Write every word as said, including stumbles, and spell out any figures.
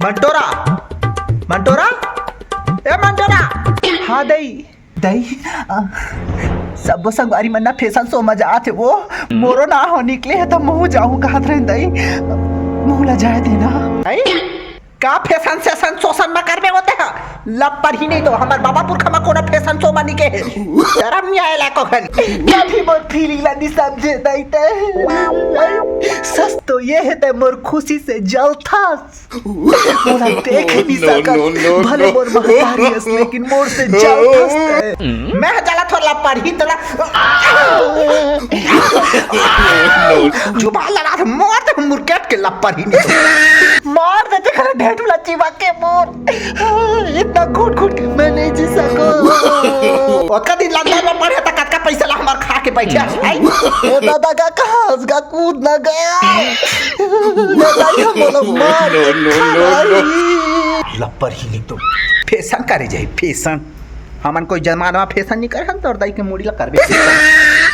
मंटोरा, मंटोरा, ए मंटोरा। हाँ दई, दई, आ, सबो संगवारी मन ना फैशन शो म जात हे वो, मोरो ना हो निकले हे त महू जाहूँ कहत रहें दई, महू ला जाए देना। का फैशन सेशन शोषण म करबे होते ह? लपरही नहीं तो हमर बाबा पुरखा म कोनो फैशन शो म निके हे। शरम नहीं आएला कोखन। कभी मोर फीलिंग ला नहीं समझे दई ते। सच तो ये हे ते मोर खुशी से जलथस। मोला देख ही नहीं सकत। भले मोर महतारी हस लेकिन मोर से जलथस ते। मैं जलत हो लपरही तोला। जुबान लड़ा थे मार दे मुरकेट के लपरही नहीं। मार दे तेखर ढेटू ला चिबा के मोर। इतना घुट घुट के मैं नहीं जी सकूं। ओतका दिन लंदन में पढ़े त कतका पैसा ला हमर खा के बैठे हस, आई? ए दादा का कहाँ हस गा कूद ना गया। ए दाई हम बोलो मार। No, no, no, no। लपरही नहीं तो फैशन करे जाए फैशन। हमन कोई जमाना में फैशन नहीं करे हन तोर दाई के मुड़ी ला करबे फैशन।